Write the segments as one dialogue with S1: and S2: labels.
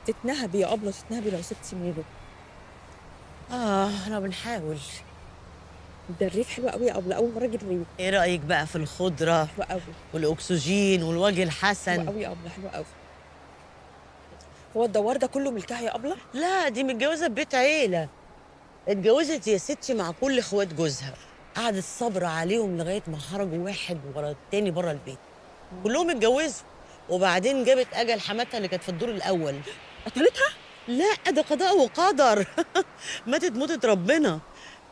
S1: تتنهبي يا ابله، تتنهبي لو سبتي ميلو.
S2: احنا بنحاول.
S1: ده الريف حلو قوي يا ابله، اول مرة اجي الريف.
S2: ايه رايك بقى في الخضرة؟
S1: حلو قوي.
S2: والاكسجين والوجه الحسن.
S1: حلو قوي يا ابله، حلو قوي. هو الدوار ده كله ملكها يا ابله؟
S2: لا، دي متجوزة ببيت عيله. اتجوزت يا ستي مع كل اخوات جوزها، قعدت صبر عليهم لغاية ما خرجوا واحد ورا التاني بره البيت، كلهم اتجوزوا. وبعدين جابت اجل حماتها اللي كانت في الدور الاول.
S1: قتلتها؟
S2: لا ده قضاء وقدر. ماتت موتة ربنا.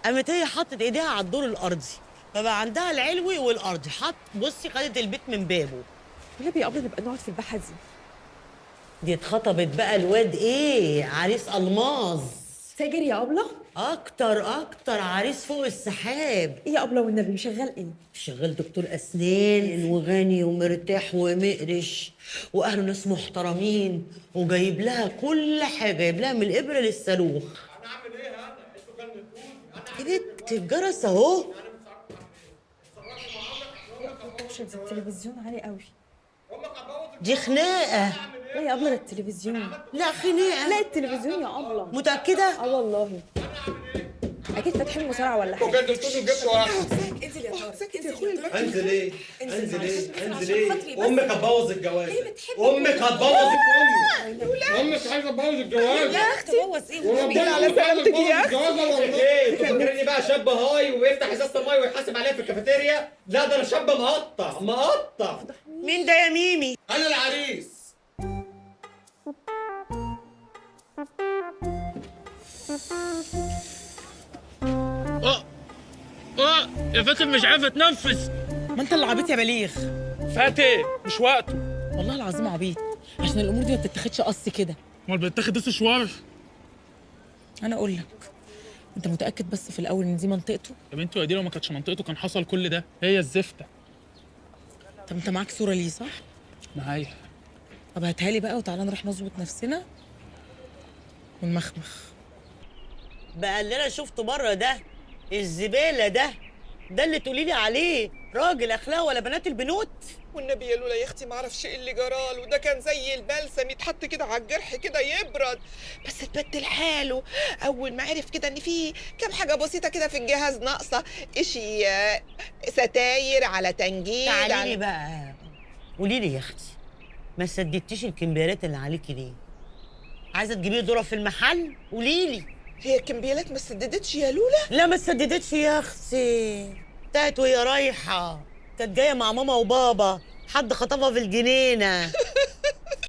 S2: قامت هي حطت ايديها على الدور الارضي، فبقى عندها العلوي والارضي. حط بصي، خدت البيت من بابه.
S1: والنبي يا ابله نبقى نقعد في الباحة دي.
S2: دي اتخطبت بقى الواد ايه، عريس الماظ.
S1: تاجر يا ابله؟
S2: اكتر اكتر، عريس فوق السحاب.
S1: ايه يا ابله والنبي شغال ايه؟
S2: شغال دكتور اسنان، وغني ومرتاح ومقرش، واهله ناس محترمين، وجايب لها كل حاجة، جايب لها من الابره للصاروخ.
S3: انا اعمل ايه انا؟ انتوا جننتوني.
S2: ايه بنت الجرس اهو.
S1: التلفزيون عالي قوي.
S2: دي خناقه.
S1: لا يا ابله ده التلفزيون.
S2: لا خناقه.
S1: لا التلفزيون يا ابله.
S2: متاكدة؟
S1: اه والله. اكيد فاتحين مصارعه ولا حاجة.
S3: جننتوني وجبت واحد.
S1: انزل يا طارق.
S4: ساكت يا اخويا.
S3: انزل ايه؟ انزل ايه؟ انزل ايه؟ امك هتبوظ الجواز.
S1: بتحب
S3: امك هتبوظ. امي امك عايزه تبوظ الجواز.
S1: يا اختي تبوظ ايه؟
S3: وربنا
S4: على سلامتك يا اختي.
S3: ايه انتوا فاكريني بقى شاب هاي ويفتح ازازة المية ويحاسب عليها في الكافيتيريا؟ لا ده انا شاب مقطع مقطع.
S2: مين ده يا ميمي؟
S3: انا العريس.
S5: يا فاتن مش عارفه اتنفس.
S6: ما انت اللي عبيط يا بليغ.
S5: فاتن مش وقته.
S6: والله العظيم عبيط، عشان الامور دي ما بتتاخدش قص كده.
S5: امال بتتاخد سشوار؟
S6: انا اقول لك، انت متاكد بس في الاول ان دي منطقته؟
S5: يا بنتي يا دي لو ما كانتش منطقته كان حصل كل ده. هي الزفته.
S6: طب انت معاك صوره ليه صح؟
S5: معايا.
S6: طب هاتها لي بقى وتعالى نروح نظبط نفسنا ونمخمخ.
S2: بقى اللي انا شفته بره ده الزبالة، ده اللي تقولي لي عليه راجل اخلاق ولا بنات البنوت؟
S4: والنبي يا لولا يا اختي ما اعرفش ايه اللي جراله، ده كان زي البلسم يتحط كده على الجرح كده يبرد، بس اتبدل حاله اول ما عرف كده ان في كام حاجة بسيطة كده في الجهاز ناقصه، اشي ستاير على تنجيد.
S2: تعالي لي بقى قولي لي يا اختي، ما سددتيش الكمبيالات اللي عليكي ليه؟ عايزه تجيبيه ذره في المحل؟ قولي لي.
S4: هي الكمبيالات ما سددتش يا لولا؟
S2: لا ما سددتش يا اختي، بتاعت وهي رايحة، كانت جاية مع ماما وبابا، حد خطفها في الجنينة.